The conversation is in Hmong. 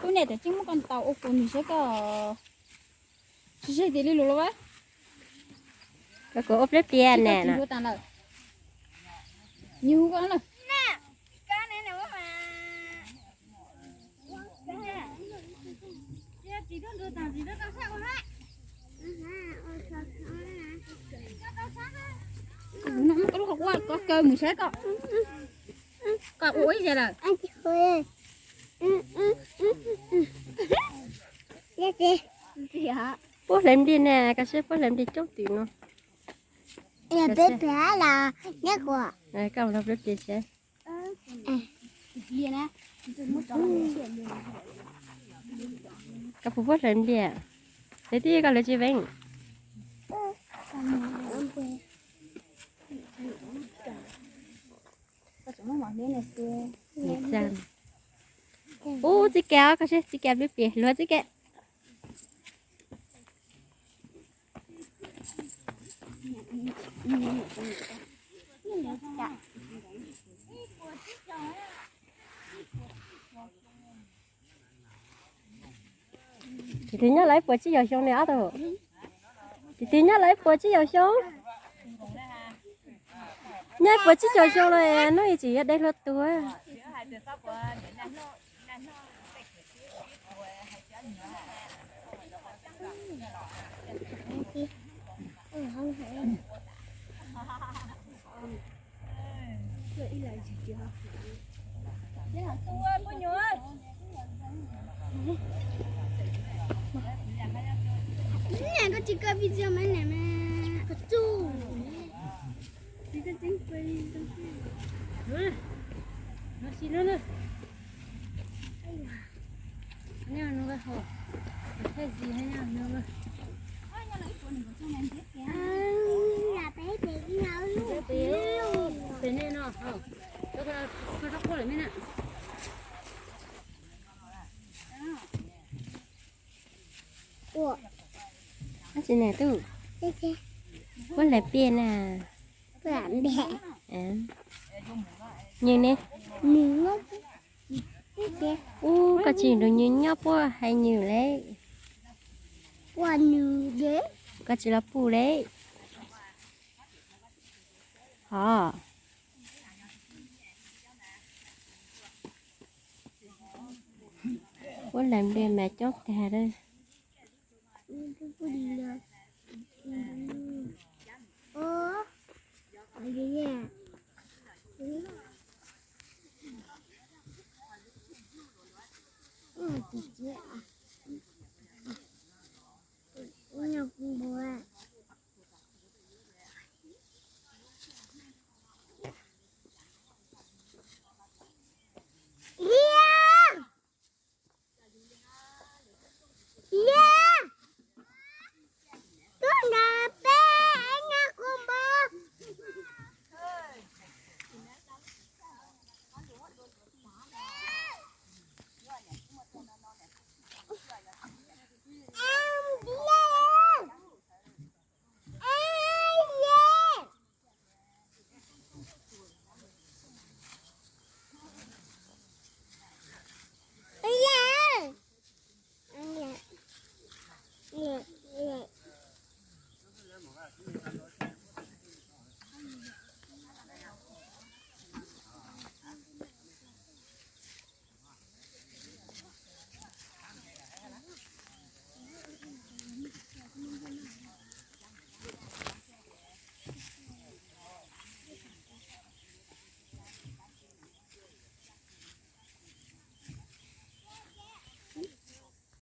Lub niag tam tseeb muab koj ntaus ua kuv nws saib koj tsis seb tias li lus los. Koj kuv ua pliab pliab ne no. Nws hu koj na. Koj lub qhov quaj koj kaw mus saib koj. Koj ua ib yam lawm. Puab hlais npliag na, koj saib puab hlais npliag coob twm no. Koj mus hlais npliag saib. Koj puas puab hlais npliag? Ces twb koj lawv tsis veeb. Ub, txiv kas os, koj saib txiv kas pliab pliab, luag txiv kas. Ces twb nyob lawv puas tsib caug xyoo ne ob tug? Ces twb nyob lawv puas tsib caug xyoo? Nyob puas tsib caug xyoo los hnub i tsis yog dej hlua tuag. Koj tsis koj video mas nws mas koj txuj. Pem nej no, koj rab qhuab lawm me na. Dab tsi ne tub? Puab hlais npliag na. Nws ne? Ub, koj tsis nrug nws nyob puab hais nws lawm. Koj tsis los pum lawm. Hos. Puab hlais npliag mas coob tag lawm.